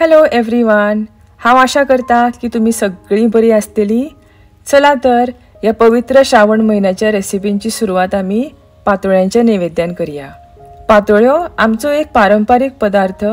Hello everyone, हांव आशा करता की तुमी सगळीं बरी आसतली। चला तर ह्या पवित्र श्रावण म्हयन्याच्या रेसिपींची सुरवात आमी पातोळ्यांच्या नैवेद्यान करया। पातोळ्यो आमचो एक पारंपारीक पदार्थ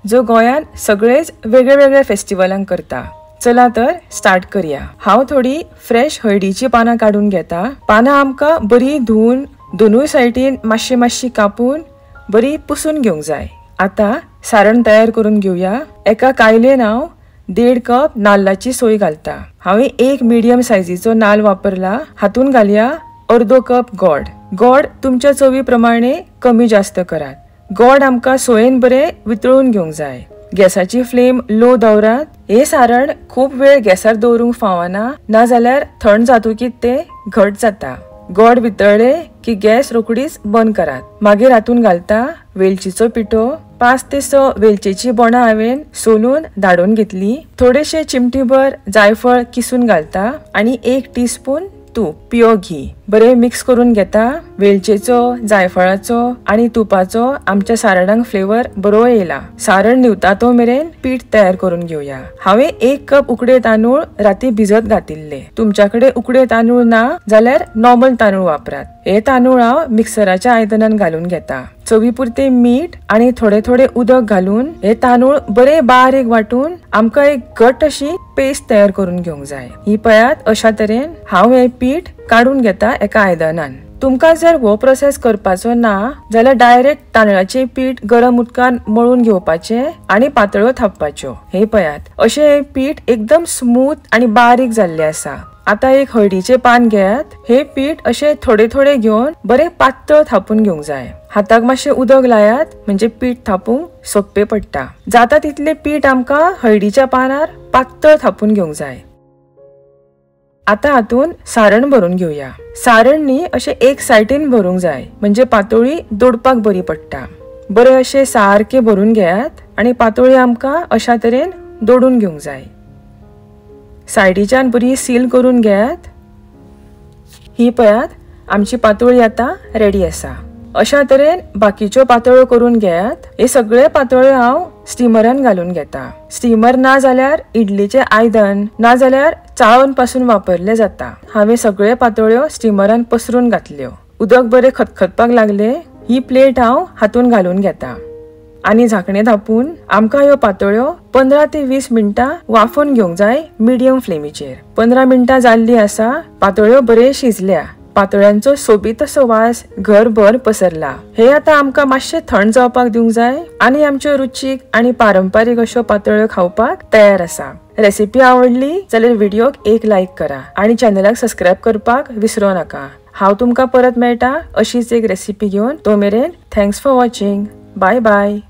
जो गोंयांत सगळेच वेगळे वेगळे फेस्टिवलांक करता। चला तर स्टार्ट करया। हांव थोडी फ्रेश हळदीची पानां काडून घेता। पानां आमकां बरी धुवन दोनूय सायडीन मातशी मातशी कापून बरी पुसून घेवंक जाय। आता सारण तयार करून घेवया। एका कायलेन हांव 1.5 कप नाल्लाची सोय घालता। हांवें एक मिडियम सायजीचो नाल्ल वापरला। हातून घालया 1/2 कप गोड। गोड तुमच्या चवी प्रमाणे कमी जास्त करात। गोड आमकां सोयेन बरें वितळून घेवंक जाय। गॅसाची फ्लेम लो दवरात। हे सारण खूब वेळ गॅसार दवरूंक फावना, ना जाल्यार थंड जातकीच ते घट जाता। गोड वितळ्ळे की गॅस रोकडीच बंद करात। मागीर हातून घालता वेलचीचो पिठो। 5 ते 6 वेलचेची बोणां हांवें सोलून धाडून घेतली। थोडेशे चिमटीभर जायफळ किसून घालता आनी 1 टीस्पून तूप, पियो घी बरे मिक्स करून घेता। वेलचेचो, जायफळाचो आनी तुपाचो आमच्या सारणांक फ्लेवर बरो येयला। सारण न्हिवता तो मेरेन पीठ तयार करून घेवया। हांवें 1 कप उकडे तांदूळ राती भिजत घातिल्ले। तुमच्याकडे उकडे तांदूळ ना जाल्यार नॉर्मल तांदूळ वापरात। हे तांदूळ हांव मिक्सराच्या आयदनान घालून घेता। चवी पुरते मीठ आनी थोडे थोडे उदक घालून हे तांदूळ बरे बारीक वांटून आमकां एक घट अशी पेस्ट तयार करून घेवंक जाय। ही पळयात, अशा तरेन हांव हे पीठ काडून घेता एका आयदनान। तुमकां जर हो प्रोसेस करपाचो ना जाल्यार डायरेक्ट तांदळाचें पीठ गरम उदकान मळून घेवपाचें आनी पातळ्यो थापपाच्यो। हे पळयात, अशें हें पीठ एकदम स्मूथ आनी बारीक जाल्लें आसा। आता एक हळदीचें पान घेयात। हे पीठ अशें थोडे थोडे घेवन बरें पातळ थापून घेवंक जाय। हाताक मातशें उदक लायात म्हणजे पीठ थापूंक सोंपें पडटा। जाता तितलें पीठ आमकां हळदीच्या पानार पातळ थापून घेवंक जाय। आता हातून सारण भरून घेवया। सारण न्ही अशें एक सायडीन भरूंक जाय म्हणजे पातोळी दोडपाक बरी पडटा। बरें अशें सारकें भरून घेयात आनी पातोळी आमकां अशा तरेन दोडून घेवंक जाय। सायडीच्यान बरी सील करून घेयात। ही पळयात, आमची पातोळी आतां रेडी आसा। अशा तरेन बाकीच्यो पातोळ्यो करून घेयात। हे सगळे पातोळ्यो हांव स्टिमरान घालून घेता। स्टिमर ना जाल्यार इडलीचें आयदन ना जाल्यार चाळण पासून वापरले जाता। हांवें सगळे पातोळ्यो स्टिमरान पसरून घातल्यो। उदक बरें खतखतपाक लागले। ही प्लेट हांव हातून घालून घेता आनी झाकणें धांपून आमकां ह्यो पातोळ्यो 15 ते 20 मिनटां वाफोवन घेवंक जाय मिडियम फ्लेमीचेर। 15 मिनटां जाल्ली आसा। पातोळ्यो बरे शिजल्या। पातोळ्यांचो सोबीत असो वास घरभर पसरला। हे आतां आमकां मातशें थंड जावपाक दिवंक जाय आनी आमच्यो रुचीक आनी पारंपारीक अश्यो पातोळ्यो खावपाक तयार आसा। रेसिपी आवडली जाल्यार व्हिडियोक एक लायक करा आनी चॅनलाक सबस्क्रायब करपाक विसरो नाका। हांव तुमकां परत मेळटा अशीच एक रेसिपी घेवन। तो मेरेन thanks for watching. Bye bye.